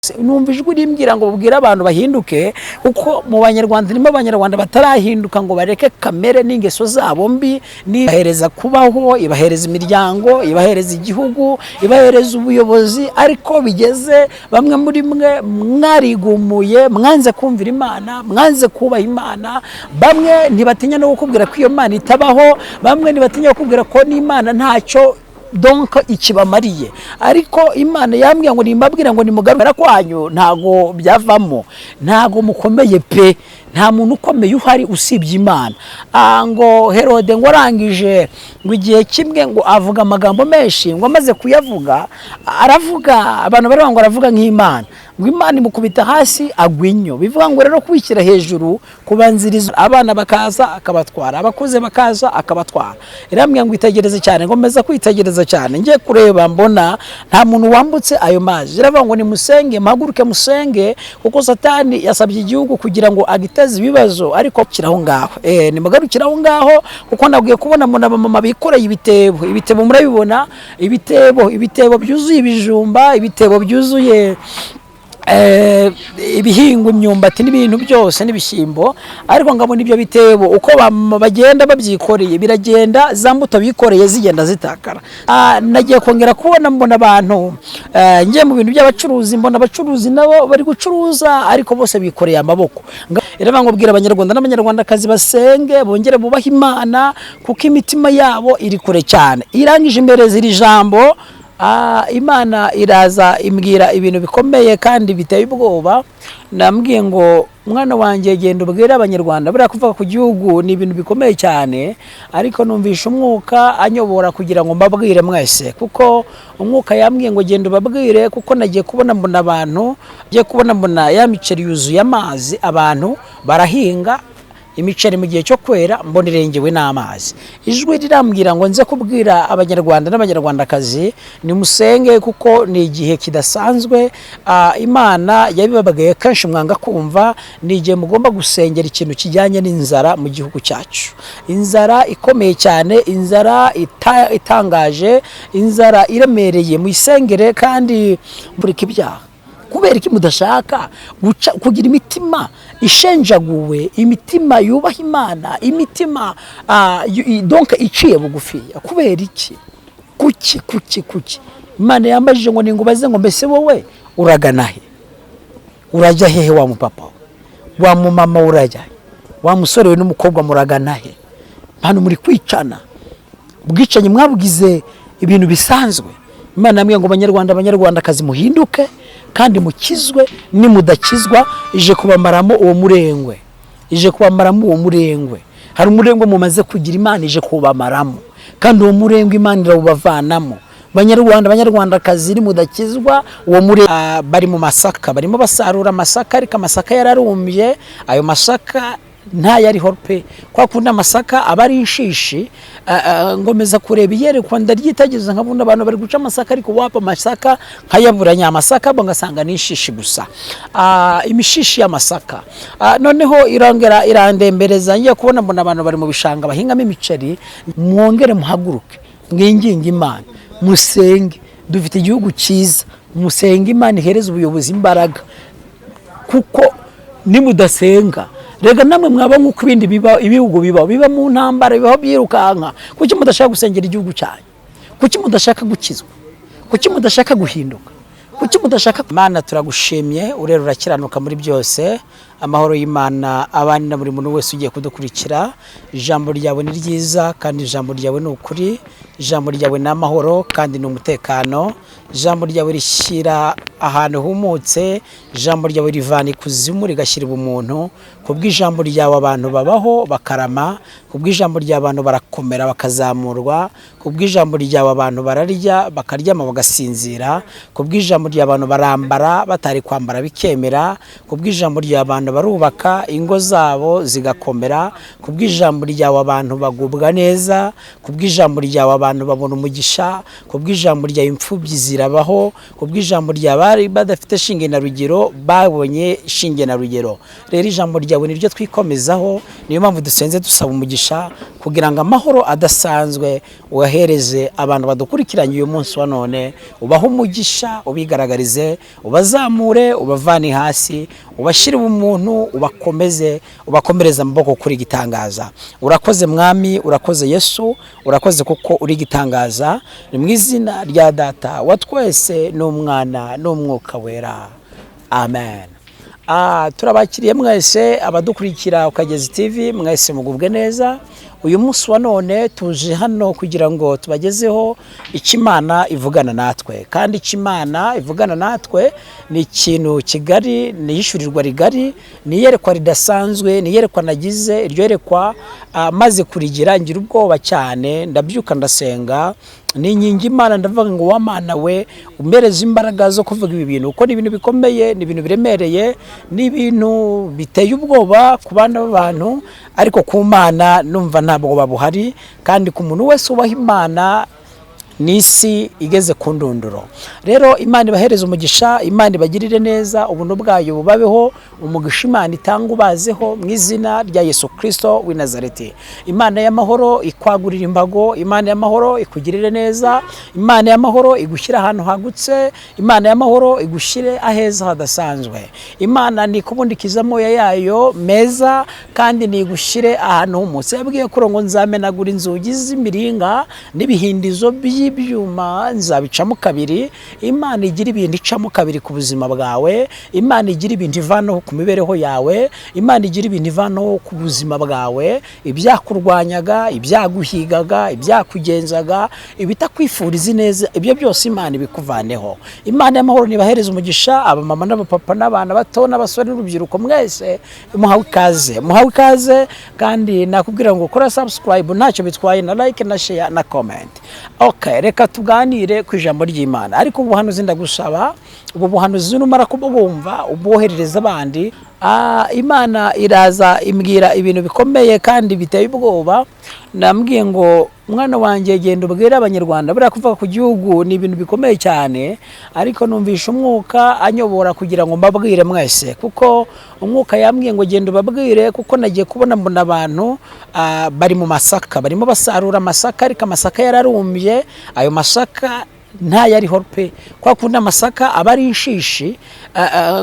Numva ijwi rimbwira ngo bubwire abantu bahinduke, kuko mu Banyarwanda harimo Abanyarwanda batarahinduka ngo bareke kamere n'ingeso zabo mbi. Ibahereza kubaho, ibahereza imiryango, ibahereza igihugu, ibahereza ubuyobozi, ariko bigeze bamwe muri mwe mwarigumuye, mwanze kumvira Imana, mwanze kubaha Imana. Bamwe ntibatinya no kukubwira ko iyo Mana itabaho, bamwe ntibatinya kukubwira ko n'Imana ntacyo donc ikibamariye. Ariko Imana yambwiye ngo nimbabwira ngo nimugarura kwanyu ntago byavamo, ntago mukomeye pe, nta muntu ukomeye uhari usibye Imana. Ngo Herode ngo arangije ngo igihe kimwe ngo avuga amagambo menshi, ngo amaze kuyavuga aravuga, abantu baravuga ngo aravuga nk'Imana, ngo Imana imukubita hasi agwa inyo. Bivuga ngo rero kwishyira hejuru, kubanziriza abana bakaza akabatwara, abakuze bakaza akabatwara. Irambwira ngo itegereze cyane, ngo meza kwitegereza cyane, ngiye kureba mbona nta muntu wambutse ayo mazi. Iravuga ngo nimusenge, muhaguruke musenge, kuko Satani yasabye igihugu kugira ngo agiteze ibibazo. Ariko kiraho ngaho, nimugarukire aho ngaho, kuko nabwiye kubona mbona abamama bikoreye ibitebo. Ibitebo murabibona, ibitebo, ibitebo byuzuye ibijumba, ibitebo byuzuye ibihingwa, imyumbati n'ibintu byose n'ibishyimbo. Ariko ngabona ibyo bitebo uko bagenda babyikoreye biragenda, za mbuto bikoreye zigenda zitakara. Nagiye kongera kubona mbona abantu, ngiye mu bintu by'abacuruzi, mbona abacuruzi nabo bari gucuruza, ariko bose bikoreye amaboko. Iravuga ngo bwira Abanyarwanda n'Abanyarwandakazi basenge, bongere bubahe Imana, kuko imitima yabo iri kure cyane. Irangije imbere ziri jambo. Imana iraza imbwira ibintu bikomeye kandi biteye ubwoba. Nambwiye ngo mwana wanjye, genda ubwire Abanyarwanda. Buriya kuvuga ku gihugu ni ibintu bikomeye cyane, ariko numvisha umwuka anyobora kugira ngo mbabwire mwese, kuko umwuka yambwiye ngo genda ubabwire, kuko nagiye kubona mbona abantu, ngiye kubona mbona ya miceri yuzuye amazi. Abantu barahinga imiceri mu gihe cyo kwera, mbona irengewe n'amazi. Ijwi rirambwira ngo nze kubwira Abanyarwanda n'Abanyarwandakazi nimusenge, kuko ni igihe kidasanzwe. Imana yabibabwiye kenshi mwanga kumva. Ni igihe mugomba gusengera ikintu kijyanye n'inzara mu gihugu cyacu, inzara ikomeye cyane, inzara itangaje, inzara iremereye. Muyisengere kandi mureke ibyaha. Kubera iki mudashaka kugira imitima ishenjaguwe, imitima yubaha Imana, imitima donc iciye bugufi? Kubera iki? Kuki, kuki, kuki? Imana yambajije ngo ningubaze ngo mbese wowe uragana he, urajya hehe? Wa mupapa we, wa mumama we, urajya he? Wa musore we n'umukobwa, muragana he? Hano muri kwicana, ubwicanyi mwabugize ibintu bisanzwe. Imana yambwiye ngo Banyarwanda, Abanyarwandakazi, muhinduke kandi mukizwe. Nimudakizwa ije kubamaramo uwo murengwe, ije kubamaramo uwo murengwe. Hari umurengwe mumaze kugira, Imana ije kubamaramo, kandi uwo murengwe Imana irawubavanamo. Banyarwanda, Banyarwandakazi, nimudakizwa uwo muri bari mu masaka, barimo basarura amasaka, ariko amasaka yararumbye, ayo masaka ntayariho pe. Kwa kundi amasaka aba ari inshishi. Ngomeza kureba iyerekwa, ndaryitegereza, nkabona abantu bari guca amasaka, ariko wapa amasaka nkayaburanya, amasaka bo ngasanga ni inshishi gusa, imishishi y'amasaka. Noneho irongera irandembereza, ngiye kubona mbona abantu bari mu bishanga bahingamo imiceri. Mwongere muhaguruke, mwinginge Imana, musenge. Dufite igihugu cyiza, musenge Imana ihereze ubuyobozi imbaraga, kuko nimudasenga rega namwe mwaba nk'uko ibindi biba, ibihugu bibaho, biba mu ntambara, bibaho byirukanka. Kuki mudashaka gusengera igihugu cyanyu? Kuki mudashaka gukizwa? Kuki mudashaka guhinduka? Kuki mudashaka? Imana, turagushimye, urera, urakiranuka muri byose. Amahoro y'Imana abandi na buri muntu wese ugiye kudukurikira. Ijambo ryawe ni ryiza kandi ijambo ryawe ni ukuri. Ijambo ryawe ni amahoro kandi ni umutekano. Ijambo ryawe rishyira ahantu humutse. Ijambo ryawe rivana ikuzimu rigashyira ubumuntu. Kubw'ijambo ryawe abantu babaho bakarama, kubw'ijambo ryawe abantu barakomera bakazamurwa, kubw'ijambo ryawe abantu bararya bakaryama bagasinzira, kubw'ijambo ryawe abantu barambara batari kwambara bikemera, kubw'ijambo ryawe abantu barubaka ingo zabo zigakomera, kubw'ijambo ryawe abantu bagubwa neza, kubw'ijambo ryawe abantu babona umugisha, kubw'ijambo ryawe imfubyi zirabaho, kubw'ijambo ryawe bari badafite shinge na rugero babonye shinge na rugero. Rero ijambo ryawe niryo twikomezaho, niyo mpamvu dusenze dusaba umugisha. Kugira ngo amahoro adasanzwe uyahereze abantu badukurikiranye uyu munsi wa none, ubahe umugisha, ubigaragarize, ubazamure, ubavane hasi, ubashyire ubumuntu, ubakomeze, ubakomereze amaboko kuri igitangaza. Urakoze Mwami, urakoze Yesu, urakoze kuko uri igitangaza. Ni mu izina rya Data wa twese n'Umwana n'Umwuka Wera, amen. Turabakiriye mwese abadukurikira Ukagezi TV, mwese mugubwe neza. Uyu munsi wa none tuje hano kugira ngo tubagezeho icyo Imana ivugana natwe, kandi icyo Imana ivugana natwe ni ikintu kigari, ni ihishurirwa rigari, ni iyerekwa ridasanzwe, ni iyerekwa nagize. Iryo yerekwa maze kurigira ngira ubwoba cyane, ndabyuka ndasenga, ni inkingi Imana, ndavuga ngo: "Wamana we, umpereze imbaraga zo kuvuga ibi bintu, kuko ni ibintu bikomeye, ni ibintu biremereye, ni ibintu biteye ubwoba ku bana b'abantu, ariko ku Mana numva nta bwoba buhari, kandi ku muntu wese wubaha Imana ni isi igeze ku ndunduro." Rero Imana ibahereze umugisha, Imana ibagirire neza, ubuntu bwayo bubabeho, umugisha Imana itanga ubazeho mu izina rya Yesu Kirisito w'i Nazareti. Imana y'amahoro ikwagurira imbago, Imana y'amahoro ikugirire neza, Imana y'amahoro igushyire ahantu hagutse, Imana y'amahoro igushyire aheza hadasanzwe. Imana ni ikubundikiza amoya yayo meza kandi nigushyire ahantu h'umunsi. Yabwiye ko ngo: "Nzamenagura inzugi z'imiringa n'ibihindizo by'ibyuma nzabicamo kabiri." Imana igira ibintu icamo kabiri ku buzima bwawe, Imana igira ibintu ivanaho ku mibereho yawe, Imana igira ibintu ivanaho ku buzima bwawe, ibyakurwanyaga, ibyaguhigaga, ibyakugenzaga, ibitakwifuriza ineza, ibyo byose Imana ibikuvaneho. Imana y'amahoro nibahereza umugisha abamama n'abapapa n'abana bato n'abasore n'urubyiruko, mwese muhawe ikaze, muhawe ikaze. Kandi nakubwira ngo kora subscribe, ntacyo bitwaye, na like na share na comment. Okay, reka tuganire ku ijambo ry'Imana. Ariko ubuhanuzi, ndagusaba ubu buhanuzi numara kubwumva ubwoherereza abandi. Imana iraza imbwira ibintu bikomeye kandi biteye ubwoba. Ndambwiye ngo: "Mwana wanjye, genda ubwire Abanyarwanda." Buriya kuvuga ku gihugu ni ibintu bikomeye cyane, ariko numvisha umwuka anyobora kugira ngo mbabwire mwese, kuko umwuka yambwiye ngo: "Genda ubabwire," kuko nagiye kubona mbona abantu bari mu masaka, barimo basarura amasaka, ariko amasaka yararumbye, ayo masaka ntayariho pe, kwa kundi amasaka aba ari inshishi.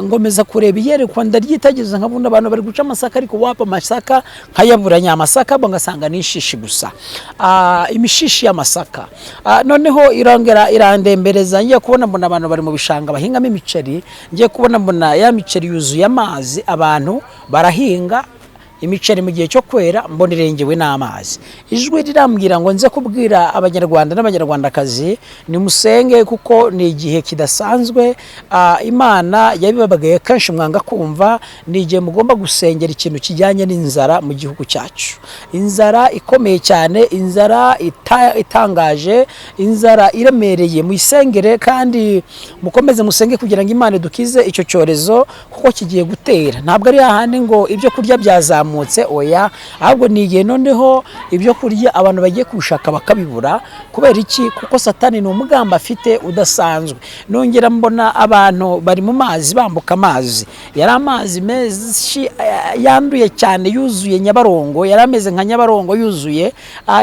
Ngomeza kureba iyerekwa, ndaryitegereza, nkabona abantu bari guca amasaka, ariko wapa amasaka nkayabura, nyamasaka bo ngasanga ni inshishi gusa, imishishi y'amasaka. Noneho irongera irandembereza, ngiye kubona mbona abantu bari mu bishanga bahingamo imiceri, ngiye kubona mbona ya miceri yuzuye amazi, abantu barahinga imiceri mu gihe cyo kwera, mbona irengewe n'amazi. Ijwi rirambwira ngo nze kubwira Abanyarwanda n'Abanyarwandakazi: nimusenge kuko ni igihe kidasanzwe. Imana yabibabwiye kenshi mwanga kumva. Ni igihe mugomba gusengera ikintu kijyanye n'inzara mu gihugu cyacu, inzara ikomeye cyane, inzara itangaje, inzara iremereye. Muyisengere kandi mukomeze musenge kugira ngo Imana idukize icyo cyorezo, kuko kigiye gutera. Ntabwo ari hahandi ngo ibyo kurya byazamutse, oya, ahubwo ni igihe noneho ibyo kurya abantu bagiye kubishaka bakabibura. Kubera iki? Kuko Satani ni umugambi afite udasanzwe. Nongera mbona abantu bari mu mazi, bambuka amazi, yari amazi menshi yanduye cyane, yuzuye Nyabarongo, yari ameze nka Nyabarongo yuzuye.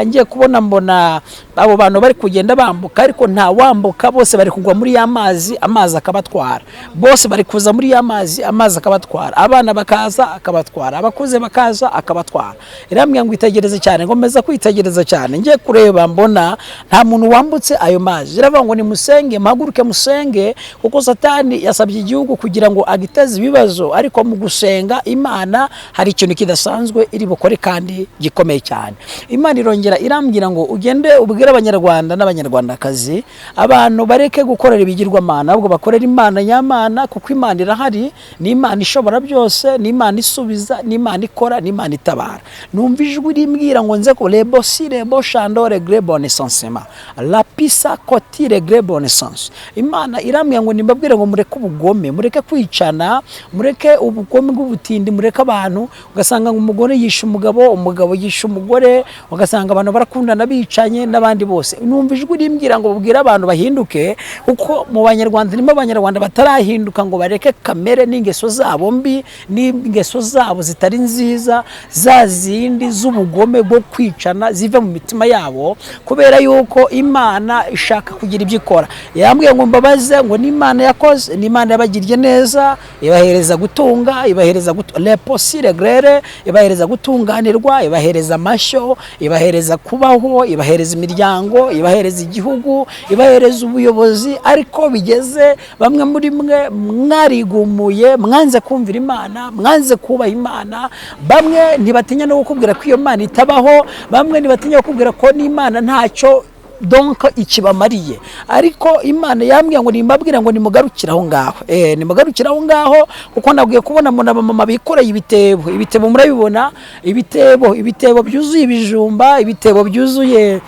Ngiye kubona mbona abo bantu bari kugenda bambuka, ariko nta wambuka, bose bari kugwa muri ya mazi, amazi akabatwara. Bose bari kuza muri ya mazi, amazi akabatwara, abana bakaza akabatwara, abakuze bakaza akabatwara. Irambwira ngo itegereze cyane, ngomeza kwitegereza cyane, ngiye kureba mbona nta muntu wambutse ayo mazi. Iravuga ngo nimusenge, muhaguruke musenge, kuko Satani yasabye igihugu kugira ngo agiteze ibibazo, ariko mu gusenga Imana hari ikintu kidasanzwe iri bukore kandi gikomeye cyane. Imana irongera irambwira ngo: "Ugende ubwire Abanyarwanda n'Abanyarwandakazi, abantu bareke gukorera ibigirwamana, ahubwo bakorera Imana nyamana, kuko Imana irahari, ni Imana ishobora byose, ni Imana isubiza, ni Imana ikora, ni Imana itabara." Numva ijwi rimbwira ngo nze ko rebo si rebo shandore grebone sansema la pisa kotire grebone sans. Imana irambwira ngo nimbabwire ngo mureke ubugome, mureke kwicana, mureke ubugome bw'ubutindi, mureke abantu ugasanga ngo umugore yishe umugabo, umugabo yishe umugore, ugasanga abantu barakundana bicanye n'abandi. n'abandi bose. Numva ijwi rimbwira ngo bubwire abantu bahinduke, kuko mu Banyarwanda harimo Abanyarwanda batarahinduka ngo bareke kamere n'ingeso zabo mbi, n'ingeso zabo zitari nziza, za zindi z'ubugome bwo kwicana, zive mu mitima yabo, kubera yuko Imana ishaka kugira ibyo ikora. Yambwiye ngo mbabaze ngo n'Imana yakoze, n'Imana yabagiriye neza, ibahereza gutunga, ibahereza reposire grere, ibahereza gutunganirwa, ibahereza amashyo, ibahereza kubaho, ibahereza imiryango, ibahereza igihugu, ibahereza ubuyobozi. Ariko bigeze bamwe muri mwe mwarigumuye, mwanze kumvira Imana, mwanze kubaha Imana. Bamwe ntibatinya no kukubwira ko iyo Mana itabaho, bamwe ntibatinya kukubwira ko n'Imana ntacyo donc ikibamariye. Ariko Imana yambwiye ngo nimbabwira ngo nimugarukire aho ngaho, nimugarukire aho ngaho, kuko nabwiye kubona mbona abamama bikoreye ibitebo. Ibitebo murabibona, ibitebo, ibitebo byuzuye ibijumba, ibitebo byuzuye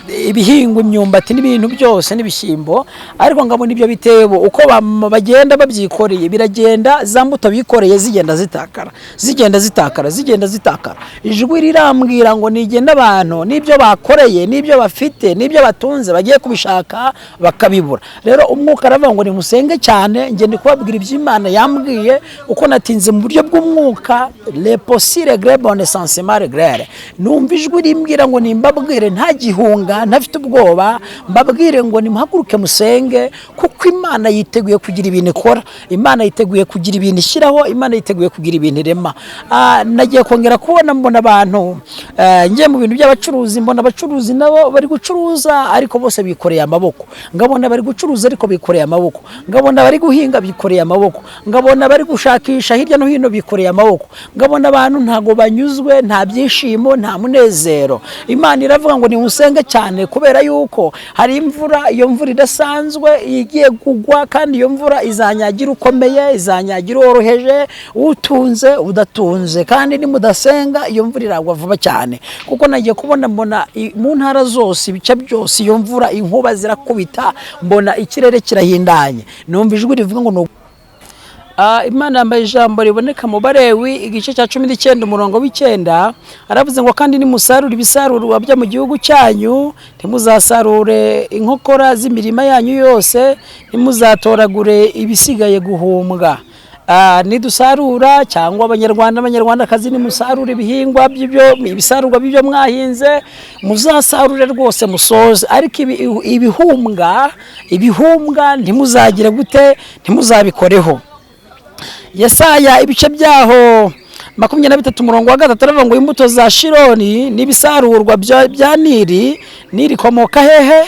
ibihingwa, imyumbati n'ibintu byose n'ibishyimbo. Ariko ngabona ibyo bitebo uko bagenda babyikoreye, biragenda, za mbuto bikoreye zigenda zitakara, zigenda zitakara, zigenda zitakara. Ijwi rirambwira ngo nigenda abantu n'ibyo bakoreye, n'ibyo bafite, n'ibyo batunze, bagiye kubishaka bakabibura. Rero Umwuka aravuga ngo nimusenge cyane. Njye ndi kubabwira iby'Imana yambwiye, uko natinze mu buryo bw'umwuka reposire grebone sansemare grere. Numva ijwi rimbwira ngo nimbabwire nta gihunga, ntafite ubwoba, mbabwire ngo nimuhaguruke musenge, kuko Imana yiteguye kugira ibintu ikora, Imana yiteguye kugira ibintu ishyiraho, Imana yiteguye kugira ibintu irema. Nagiye kongera kubona mbona abantu, ngiye mu bintu by'abacuruzi, mbona abacuruzi nabo bari gucuruza ariko bose bikoreye amaboko. Ngabona bari gucuruza ariko bikoreye amaboko, ngabona bari guhinga bikoreye amaboko, ngabona bari gushakisha hirya no hino bikoreye amaboko. Ngabona abantu ntago banyuzwe, nta byishimo, nta munezero. Imana iravuga ngo nimusenge cyane, kubera yuko hari imvura, iyo mvura idasanzwe igiye kugwa, kandi iyo mvura izanyagira ukomeye, izanyagira uworoheje, utunze, udatunze. Kandi nimudasenga iyo mvura iragwa vuba cyane, kuko nagiye kubona mbona mu ntara zose, ibice byose, iyo mvura, inkuba zirakubita, mbona ikirere kirahindanye. Numva ijwi rivuga ngo Imana yambaye ijambo riboneka mu Balewi igice cya 19 umurongo w'9. Aravuze ngo: "Kandi nimusarura ibisarurwa byo mu gihugu cyanyu, ntimuzasarure inkokora z'imirima yanyu yose, ntimuzatoragure ibisigaye guhumbwa." Nidusarura, cyangwa Abanyarwanda, Abanyarwandakazi, nimusarura ibihingwa by'ibyo, ibisarurwa by'ibyo mwahinze, muzasarure rwose musoze, ariko ibihumbwa ntimuzagire gute? Ntimuzabikoreho. Yesaya ibice byaho 23 umurongo wa 3 aravuga ngo: "Imbuto za Shironi n'ibisarurwa bya Nili." Nili ikomoka hehe?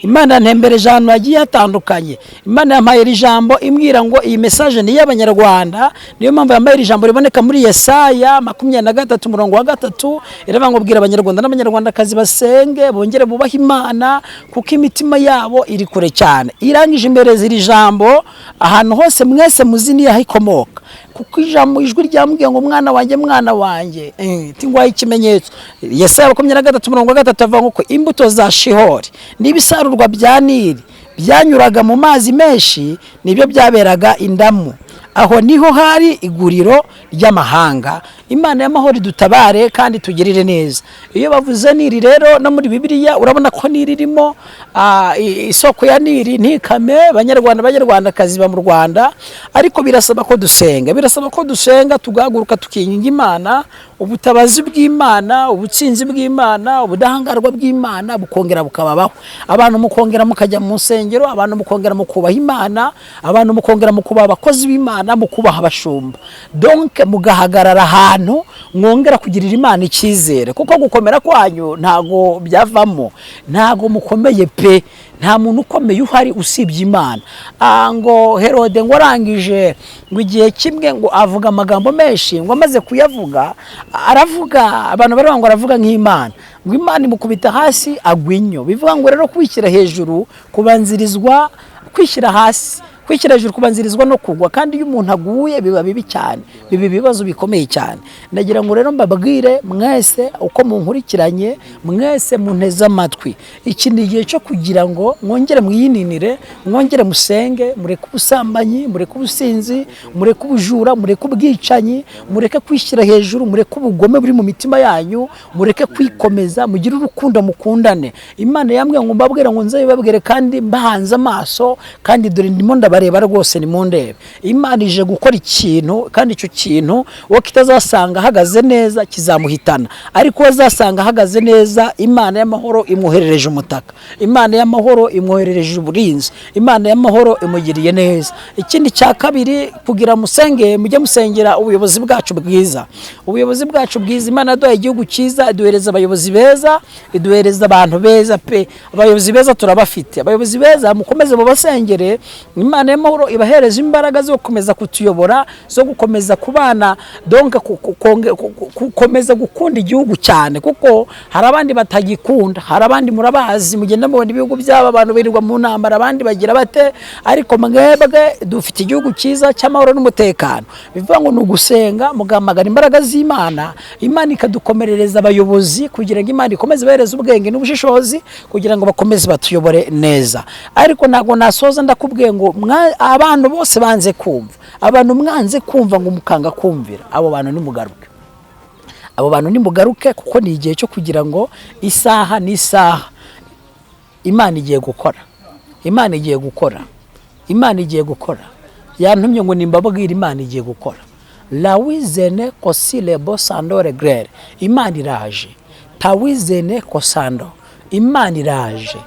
Imana yantembereje ahantu hagiye hatandukanye. Imana yampaye iri jambo imbwira ngo iyi message ni iy'Abanyarwanda. Niyo mpamvu yambaye iri jambo riboneka muri Yesaya 23 umurongo wa 3. Iravuga ngo: "Bwira Abanyarwanda n'Abanyarwandakazi basenge, bongere bubahe Imana, kuko imitima yabo iri kure cyane." Irangije imbereza iri jambo ahantu hose mwese muzi niyo aho ikomoka, kuko ijambo, ijwi ryambwiye ngo: "Mwana wanjye, mwana wanjye, tingwaye ikimenyetso." Yesaya 23 umurongo wa 3 avuga ngo ko imbuto za Shihori n'ibisarurwa bya Nili byanyuraga mu mazi menshi, nibyo byaberaga indamu, aho niho hari iguriro ry'amahanga. Imana y'amahoro idutabare kandi tugirire neza. Iyo bavuze Nili rero, no muri Bibiliya urabona ko Nili irimo, isoko ya Nili ntikame. Banyarwanda, Banyarwandakazi ba mu Rwanda, ariko birasaba ko dusenga, birasaba ko dusenga, tugahaguruka, tukinginga Imana. Ubutabazi bw'Imana, ubutsinzi bw'Imana, ubudahangarwa bw'Imana bukongera bukababaho. Abantu mukongera mukajya mu nsengero, abantu mukongera mukubaha Imana, abantu mukongera mukubaha abakozi b'Imana, mukubaha abashumba, donc mugahagarara ahantu mwongera kugirira Imana icyizere, kuko gukomera kwanyu ntago byavamo, ntago mukomeye pe. Nta muntu ukomeye uhari usibye Imana. Ngo Herode ngo arangije ngo igihe kimwe ngo avuga amagambo menshi, ngo amaze kuyavuga aravuga, abantu baravuga ngo aravuga nk'Imana, ngo Imana imukubita hasi agwa inyo. Bivuga ngo rero kwishyira hejuru kubanzirizwa kwishyira hasi. Kwishyira hejuru kubanzirizwa no kugwa, kandi iyo umuntu aguye biba bibi cyane, biba ibibazo bikomeye cyane. Ndagira ngo rero mbabwire mwese uko munkurikiranye, mwese munteze amatwi, iki ni igihe cyo kugira ngo mwongere mwiyininire, mwongere musenge, mureke ubusambanyi, mureke ubusinzi, mureke ubujura, mureke ubwicanyi, mureke kwishyira hejuru, mureke ubugome buri mu mitima yanyu, mureke kwikomeza, mugire urukundo, mukundane. Imana yambwiye ngo mbabwire, ngo nzabibabwire kandi mbahanze amaso, kandi dore ndimo ndabareba rwose, nimundebe. Imana ije gukora ikintu, kandi icyo kintu uwo kitazasanga ahagaze neza kizamuhitana, ariko uwo azasanga ahagaze neza, Imana y'amahoro imwoherereje umutaka, Imana y'amahoro imwoherereje uburinzi, Imana y'amahoro imugiriye neza. Ikindi cya kabiri, kugira musenge, mujye musengera ubuyobozi bwacu bwiza, ubuyobozi bwacu bwiza. Imana yaduhaye igihugu cyiza, iduhereza abayobozi beza, iduhereza abantu beza pe. Abayobozi beza turabafite, abayobozi beza mukomeze mubasengere, Imana y'amahoro ibahereza imbaraga zo gukomeza kutuyobora, zo gukomeza kubana, donc gukomeza gukunda igihugu cyane, kuko hari abandi batagikunda, hari abandi murabazi, mugenda mubona ibihugu byabo, abantu birirwa mu ntambara, abandi bagira bate, ariko mwebwe dufite igihugu cyiza cy'amahoro n'umutekano. Bivuga ngo ni ugusenga mugahamagara imbaraga z'Imana, Imana ikadukomerereza abayobozi, kugira ngo Imana ikomeze ibahereze ubwenge n'ubushishozi, kugira ngo bakomeze batuyobore neza. Ariko ntabwo nasoza ndakubwiye ngo abantu bose banze kumva, abantu mwanze kumva ngo mukanga kumvira, abo bantu nimugaruke, abo bantu nimugaruke, kuko ni igihe cyo kugira ngo isaha n'isaha Imana igiye gukora, Imana igiye gukora, Imana igiye gukora. Yantumye ngo nimbabwire, Imana igiye gukora. Lawizene kosilebo sandore grere, Imana iraje. Tawizene kosando, Imana iraje,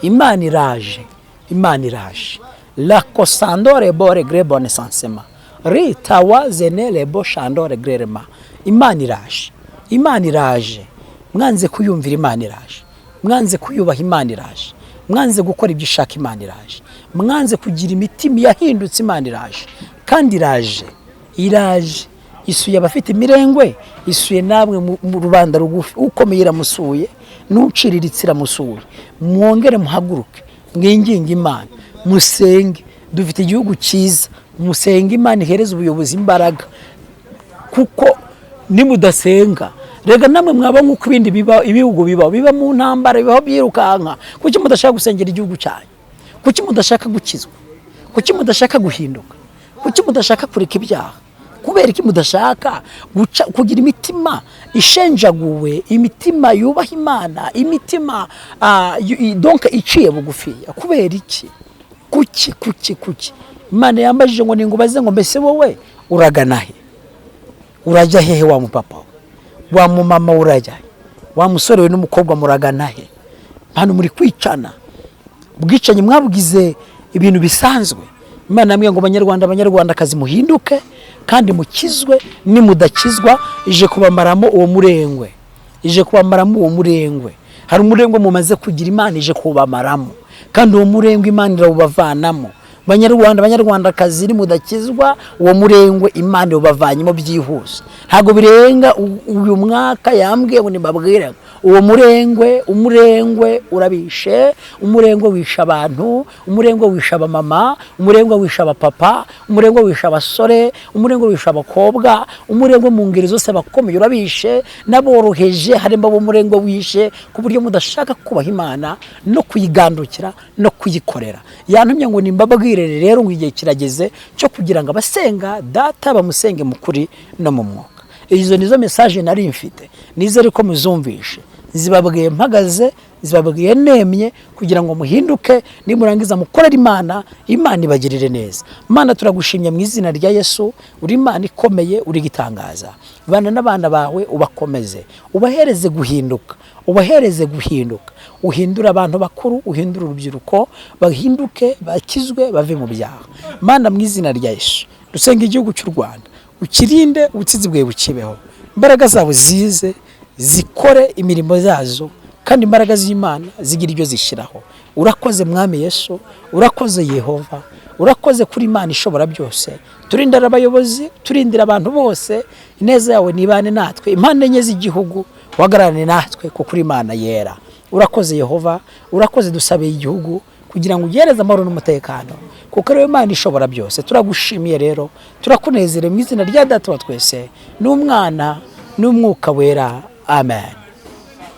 Imana iraje, Imana iraje. La kosandore bore grebone sansema ri tawazene lebo shandore grerema. Imana iraje, Imana iraje. Mwanze kuyumvira, Imana iraje. Mwanze kuyubaha, Imana iraje. Mwanze gukora ibyo ishaka, Imana iraje. Mwanze kugira imitima yahindutse, Imana iraje. Kandi iraje, iraje, isuye abafite imirengwe, isuye namwe mu rubanda rugufi. Ukomeye iramusuye, n'uciriritse iramusuye. Mwongere muhaguruke, mwinginge Imana, musenge. Dufite igihugu cyiza, musenge Imana ihereze ubuyobozi imbaraga, kuko nimudasenga rega namwe mwaba nk'uko ibindi biba, ibihugu bibaho, biba mu ntambara, bibaho byirukanka. Kuki mudashaka gusengera igihugu cyanyu? Kuki mudashaka gukizwa? Kuki mudashaka guhinduka? Kuki mudashaka kureka ibyaha? Kubera iki mudashaka kugira imitima ishenjaguwe, imitima yubaha Imana, imitima donc iciye bugufiya? Kubera iki? Kuki, kuki, kuki? Imana yambajije ngo ningubaze ngo mbese wowe uragana he? Urajya hehe? Wa mupapa we, wa mumama we, urajya he? Wa musore we n'umukobwa, muragana he? Hano muri kwicana, ubwicanyi mwabugize ibintu bisanzwe. Imana yambwiye ngo banyarwanda, banyarwandakazi, muhinduke kandi mukizwe. Nimudakizwa ije kubamaramo uwo murengwe, ije kubamaramo uwo murengwe. Hari umurengwe mumaze kugira, Imana ije kubamaramo, kandi uwo murengwe Imana irawubavanamo. Banyarwanda, banyarwandakazi, nimudakizwa uwo murengwe Imana iwubavanyemo byihuse, ntabwo birenga uyu mwaka. Yambwiye ngo nibabwire ngo uwo murengwe, umurengwe urabishe, umurengwe wishe abantu, umurengwe wishe abamama, umurengwe wishe abapapa, umurengwe wishe abasore, umurengwe wishe abakobwa, umurengwe mu ngeri zose, abakomeye urabishe n'aboroheje, harimo abo umurengwe wishe, ku buryo mudashaka kubaha Imana no kuyigandukira no kuyikorera. Yantumye ngo nimbabwire rero ngo igihe kirageze cyo kugira ngo abasenga Data bamusenge mu kuri no mu mwuka. Izo nizo message nari mfite, nizere ko muzumvishe. Zibabwiye mpagaze, zibabwiye nemye, kugira ngo muhinduke, nimurangiza mukorere Imana, Imana ibagirire neza. Imana, turagushimye mu izina rya Yesu. Uri Imana ikomeye, uri gitangaza. Bana n'abana bawe, ubakomeze, ubahereze guhinduka, ubahereze guhinduka, uhindure abantu bakuru, uhindure urubyiruko, bahinduke, bakizwe, bave mu byaha. Mana, mu izina rya Yesu, dusenga igihugu cy'u Rwanda, ukirinde, ubutsinzi bwawe bukibeho, imbaraga zawe zize zikore imirimo yazo, kandi imbaraga z'Imana zigira ibyo zishyiraho. Urakoze Mwami Yesu, urakoze Yehova, urakoze kuri Imana ishobora byose. Turindira abayobozi, turindira abantu bose, ineza yawe nibane natwe, impande enye z'igihugu uhagararane natwe, kuko uri Imana yera. Urakoze Yehova, urakoze. Dusabiye igihugu. kugira ngo ugereze amahoro n'umutekano, kuko ariwe Imana ishobora byose. Turagushimiye rero, turakunezerewe mu izina rya Data wa twese n'Umwana n'Umwuka Wera. Amen.